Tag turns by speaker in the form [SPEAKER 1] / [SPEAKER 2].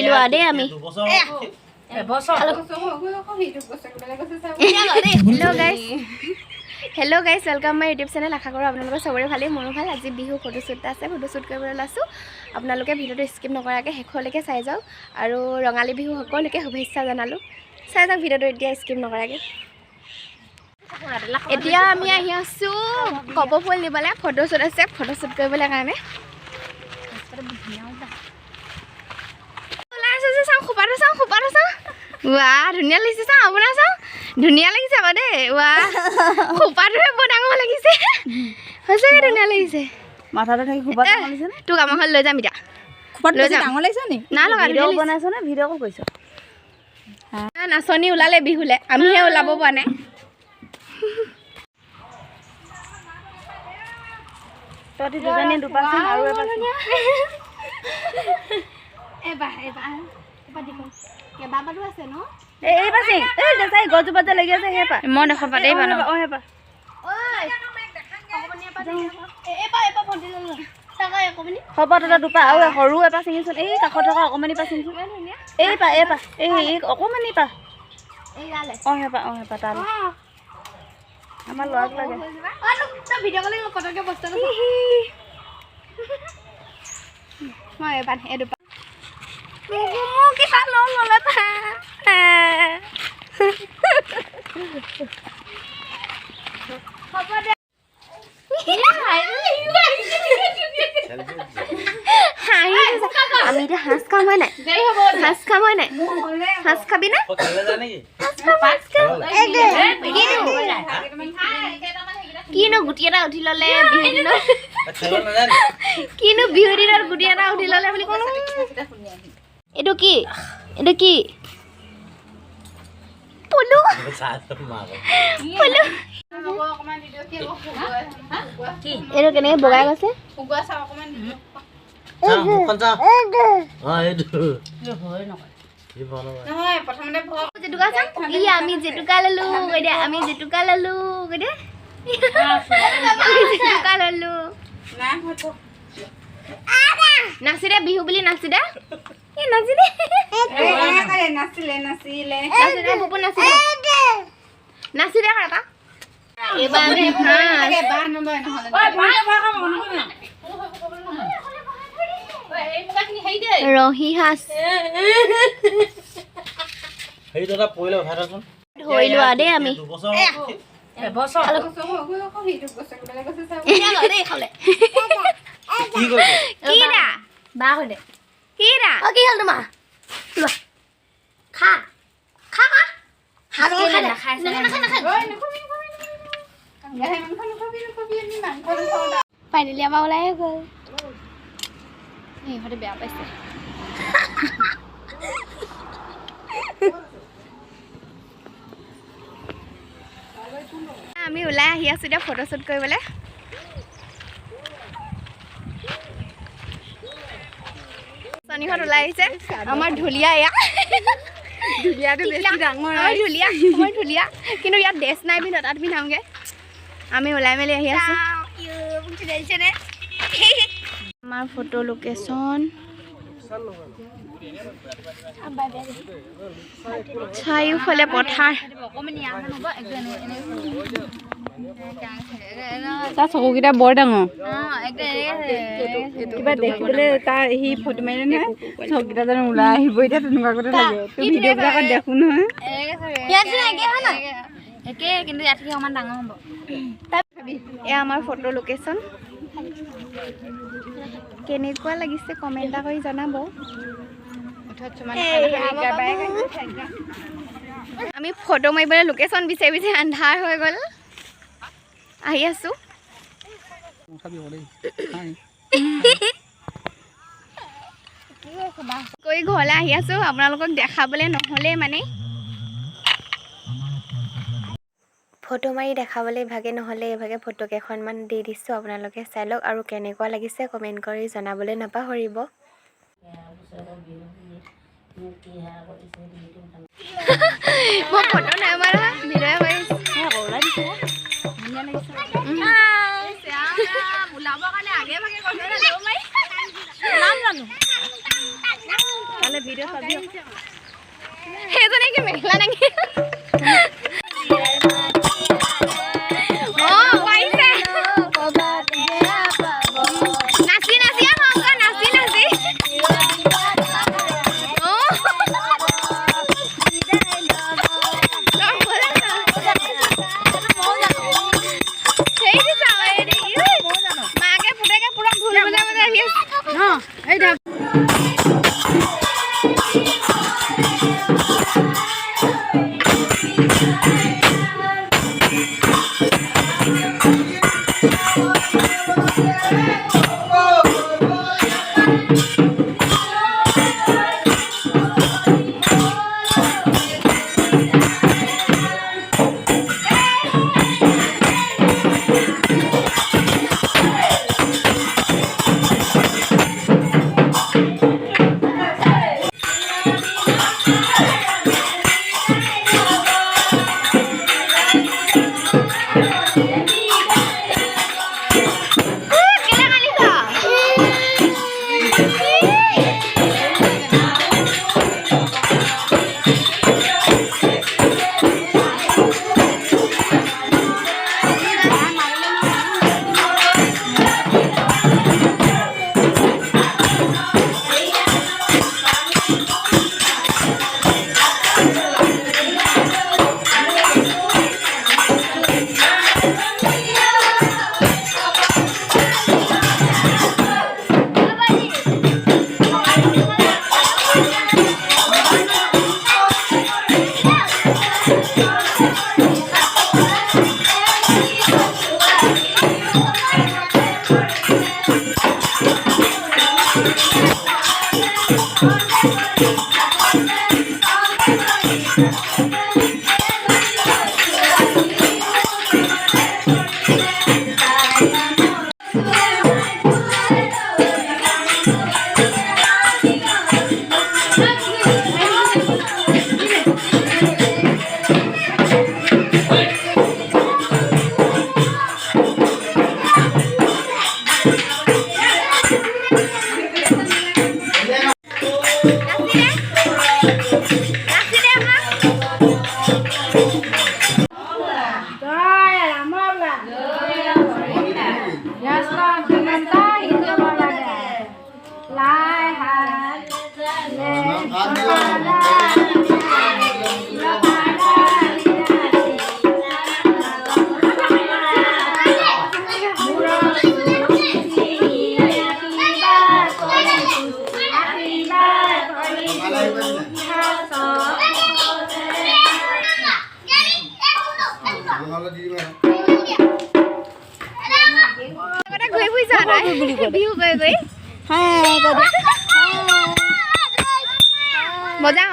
[SPEAKER 1] লোৱা দেই আমি। Hello guys, hello guys, welcome my YouTube channel. আশা কৰোঁ আপোনালোকৰ চবৰে ভালেই, মোৰো ভাল। আজি বিহু ফটোশ্বুট এটা আছে, ফটোশ্বুট কৰিবলৈ ওলাইছোঁ। আপোনালোকে ভিডিঅ'টো স্কিপ নকৰাকৈ শেষলৈকে চাই যাওক আৰু ৰঙালী বিহু সকলোকে শুভেচ্ছা জনালোঁ। চাই যাওক ভিডিঅ'টো এতিয়া স্কিপ নকৰাকৈ। এতিয়া আমি আহি আছোঁ কপৌ ফুল নিবলৈ, ফটোশ্বুট আছে, ফটোশ্বুট কৰিবলৈ কাৰণে ওলাই আছোঁ যে। চাওঁ খোপাটো, চাওঁ খোপাটো, চাওঁ। ৱাহ, ধুনীয়া লাগিছে। চাওঁ আপোনাৰ, চাওঁ, ধুনীয়া লাগিছে আকৌ দেই। ৱাহ, খোপাটোহে বৰ ডাঙৰ লাগিছে, সঁচাকৈ ধুনীয়া লাগিছে।
[SPEAKER 2] মাথাটো থাকি খোপাটো লাগিছে নে?
[SPEAKER 1] তোক আমাৰ ঘৰত লৈ যাম এতিয়া।
[SPEAKER 2] খোপাটো
[SPEAKER 1] লৈ যাম।
[SPEAKER 2] ডাঙৰ লাগিছে নি?
[SPEAKER 1] নাই লগা, ধুনীয়া
[SPEAKER 2] ভিডিঅ'
[SPEAKER 1] লাগিছে।
[SPEAKER 2] বনাইছ নে ভিডিঅ' কল কৰিছ?
[SPEAKER 1] নাচনী ওলালে বিহুলে, আমিহে ওলাব পৰা নাই।
[SPEAKER 2] তহঁতি দুজনীয়ে দুপা চিং আৰু এপা চিং।
[SPEAKER 1] এবাৰ এবাৰ এবাৰ দেখোন কেইবাবাৰো আছে ন।
[SPEAKER 2] এই এইপা চিং, এই যে চাই গছজোপাত যে লাগি আছে সেইপা।
[SPEAKER 3] মই দেখা পাতেই
[SPEAKER 2] অ,
[SPEAKER 3] পালো।
[SPEAKER 2] অ, সেইপা। হ'ব তহঁতৰ দুপা আৰু সৰু এপা চিঙিচোন। এই কাষত থকা অকণমানি পা চিঙচোন। এইপা এইপা, এই এই অকণমানি পা। অ, সেইপা, অ, সেইপা তালৈ। আমাৰ ল'ৰাক লাগে।
[SPEAKER 1] মই এবাৰ এই দুপা মোক কিবা ল'লে। হ'ব দে। হাঁহি আমি এতিয়া সাজ খাম হয় নাই? সাজ খাম হয় নাই? সাজ খাবি নে? কিনো গুটি এটা উঠি ল'লে বিহু দিনত, কিনো বিহু দিনত গুটি এটা উঠি ল'লে বুলি ক'লো। এইটো কি? এইটো কি? পলু, পলু। এইটো কেনেকে বগাই গৈছে? জেতুকা চাওঁ। ই আমি জেতুকা ল'লো এতিয়া, আমি জেতুকা ল'লো এতিয়া, আমি জেতুকা ল'লো। নাচি দে বিহু বুলি, নাচি দে, এই নাচি দে,
[SPEAKER 3] নাছিলে নাছিলে।
[SPEAKER 1] নাচি দে বুবু, নাচি দে, নাচি দে কাকা। এইবাৰ আমি সাজ
[SPEAKER 3] বাহ নলয় নহ'লে।
[SPEAKER 1] ৰহি সাজ ধৰি লোৱা দেই আমি। কি দা কি দা?
[SPEAKER 4] কি হ'ল তোমাৰ? খা খা খা।
[SPEAKER 1] ফাইনেলি আমাৰ ওলাই গ'ল। সিহঁতে বেয়া পাইছে। আমি ওলাই আহি আছোঁ এতিয়া ফটোশ্বুট কৰিবলৈ। চনীহঁত ওলাই আহিছে। আমাৰ ঢুলীয়া, এয়া
[SPEAKER 3] ঢুলীয়াটো বেছি ডাঙৰ।
[SPEAKER 1] আমাৰ ঢুলীয়া, আমাৰ ঢুলীয়া। কিন্তু ইয়াত ড্ৰেছ নাই পিন্ধা, তাত পিন্ধামগৈ। আমি ওলাই মেলি আহি আছোঁ। আমাৰ ফটো লোকেশ্যন চাৰিওফালে পথাৰ।
[SPEAKER 3] তাৰ চকুকেইটা বৰ ডাঙৰ কিবা দেখিবলৈ। তাৰ সি ফটো মাৰিলে নহয়, চকুকেইটা জানো ওলাই আহিব এতিয়া, তেনেকুৱা কথা লাগে। তোৰ ভিডিঅ'বিলাকত দেখোঁ নহয়।
[SPEAKER 4] একে, কিন্তু ইয়াতকৈ অকণমান ডাঙৰ হ'ব।
[SPEAKER 1] এয়া আমাৰ ফটো লোকেশ্যন। কেনেকুৱা লাগিছে কমেণ্ট এটা কৰি জনাব। আমি ফটো মাৰিবলৈ লোকেশ্যন বিচাৰি বিচাৰি আন্ধাৰ হৈ গ'ল। আহি আছোঁ কৰি ঘৰলৈ আহি আছোঁ। আপোনালোকক দেখাবলৈ নহ'লেই মানে
[SPEAKER 5] ফটো মাৰি দেখাবলৈ ইভাগে নহ'লে এইভাগে ফটো কেইখনমান দি দিছোঁ, আপোনালোকে চাই লওক আৰু কেনেকুৱা লাগিছে কমেণ্ট কৰি জনাবলৈ নাপাহৰিব।
[SPEAKER 1] মই ফটো নাই মৰা, ভিডিঅ' মাৰিছোঁ।
[SPEAKER 3] ওলাবৰ কাৰণে আগে ভাগে কৈছে।
[SPEAKER 4] ওলাম জানো?
[SPEAKER 2] তালে ভিডিঅ' চাবি।
[SPEAKER 1] সেইজনে কি মেখেলা দাঙি নাচি নাচি নাচি নাচি। মাকে পুতেকে পুৰা ঢোল বজাই বজাই আহি আছে। ঘূৰি ফুৰিছা বিহু গৈ গৈ মজা।